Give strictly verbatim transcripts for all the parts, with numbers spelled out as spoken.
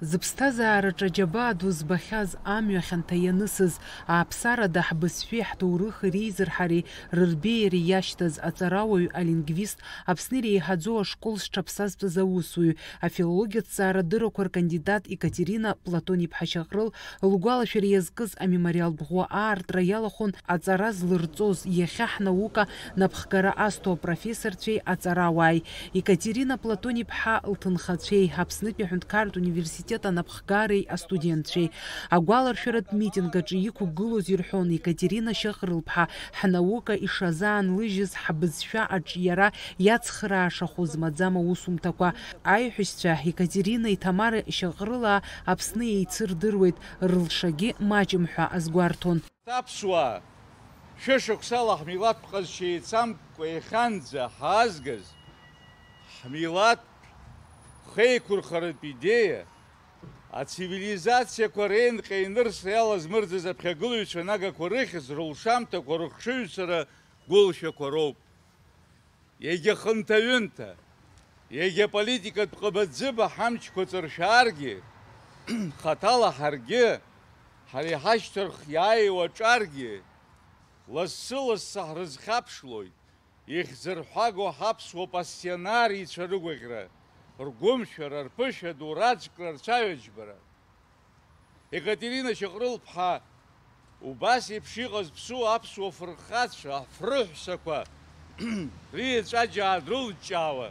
Зыԥсҭазаараҿы аџьабаа ду збахьаз, амҩа хьанҭа ианысыз, ааԥсарада ҳбызшәеи ҳҭоурыхи реизырҳареи рырбеиареи иашьҭаз аҵарауаҩ, алингвист, Аԥсны иреиҳаӡоу ашкол зҽаԥсазтәыз аусуҩ, афилологиатә ҭҵаарадыррақәа ркандидат Екатерина Платон-иԥҳа Шьаҟрыл лгәалашәара иазкыз амемориалтә ӷәӷәа аартра иалахәын аҵара злырҵоз, иахьа ҳнаука напхгара азҭо апрофессорцәеи аҵарауааи. Екатерина Платон-иԥҳа лҭынхацәеи Аԥснытәи аҳәынҭқарратә университет анапхгареи астудентцәеи агәаларшәаратә митинг аҿы иқәгылоз ирҳәон, Екатерина Шьаҟрылԥҳа ҳнаука ишазаанлыжьыз, ҳбызшәа аҿиара иацхраашахо змаӡам аусумҭақәа. Аиҳәшьцәа Екатеринеи Ҭамара Шьаҟрылаа Аԥсны еицырдыруеит, рылшагьы маҷым ҳәа азгәарҭон. Аԥсуаа, шәышықәсала ҳмилаҭтә ҟазшьа еицамкәа иахьанӡа ҳаазгаз, ҳмилаҭтә хеиқәырхаратә идеиа, ацивилизациақәа реинҟьа-инырса иалазмырӡыз аԥхьагылаҩцәа нагақәа рыхьӡ, рылшамҭақәа, рыхшыҩцара гәылшәақәа роуп. Егьа хынҭаҩынҭа, егьа политикатә ҟыбаӡыба ҳамчқәа ҵыршәааргьы, хаҭала ҳаргьы, ҳара иҳашьҭырхх иааиуа аҿаргьы, лассы-лассы ҳрызхьаԥшлоит, ихьӡырҳәаго ҳаԥсуа пассионарицәа рыгәаӷьра, ргәымшәара, рԥышәа ду, раҵәкра, рцәаҩаџьбара. Екатерина Шьаҟрылԥҳа убас еиԥш иҟаз ԥсуа аԥсуа фырхацәа, афырҳәсақәа реиҵәаџьаа дрылыҷҷаауа,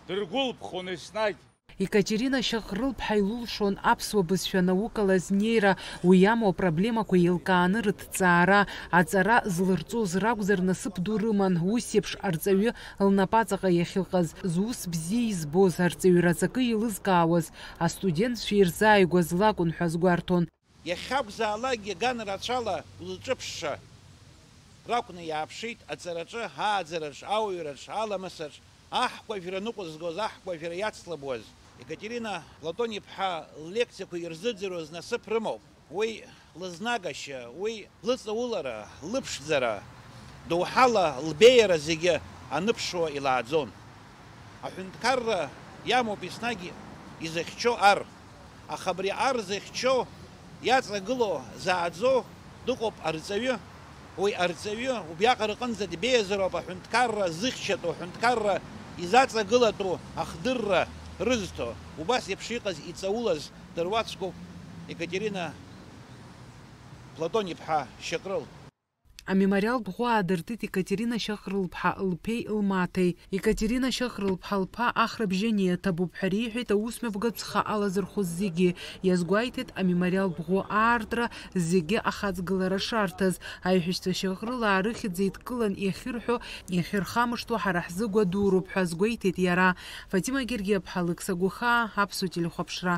дыргәылԥхон еснагь. Екатерина Шьаҟрылԥҳа илылшон аԥсуа бызшәа наукала знеира, уи иамоу апроблемақәа еилкааны рыҭҵаара, аҵара злырҵоз ракәзар насыԥ ду рыман, ус еиԥш арҵаҩы лнапаҵаҟа иахьыҟаз, зус бзиа избоз, арҵаҩра аҵакы еилызкаауаз астудентцәа ирзааигәаз лакәын ҳәа азгәарҭон. Иахьакәзаалакгьы ган рацәала узҿыԥшша ракәны иааԥшит аҵараҿы, ааӡараҿ, ауаҩраҿ, аламысаҿ, аҳкәажәра ныҟәызгоз, аҳкәажәра иацлабуаз. Екатерина Платон-иԥҳа ллекциақәа ирзыӡырҩуаз насыԥ рымоуп. Уи лызнагашьа, уи лыҵаулара, лыԥшӡара, доуҳала лбеиара зегьы аныԥшуа илааӡон. Аҳәынҭқарра иамоуп еснагь изыхьчо ар, аха абри ар зыхьчо, иаҵагыло, зааӡо дыҟоуп арҵаҩы. Уи арҵаҩы убриаҟара аҟынӡа дбеиазароуп аҳәынҭқарра зыхьчатәу, аҳәынҭқарра изаҵагылатәу ахдырра рызҭо. Убас еиԥш иҟаз, иҵаулаз дыруаӡәкуп Екатерина Платон-иԥҳа Шьаҟрыл. Амемориалтә ӷәӷәа аадыртит Екатерина Шьаҟрылԥҳа лԥеи лмаҭеи. Екатерина Шьаҟрылԥҳа лԥа Ахра Бжьаниа ҭабуп ҳәа реиҳәеит аусмҩаԥгатә ҵха алазырхәыз зегьы. Иазгәеиҭеит, амемориалтә ӷәӷәа аартра зегьы ахаҵгылара шарҭаз. Аиҳәшьцәа Шьаҟрылаа рыхьӡ еидкылан иахьырҳәо, иахьырхамышҭуа ҳара ҳзы гәадуроуп ҳәа азгәеиҭеит иара. Фатима Гергиаԥҳа, Лықьса Гәыхаа, Аԥсуа телехәаԥшра.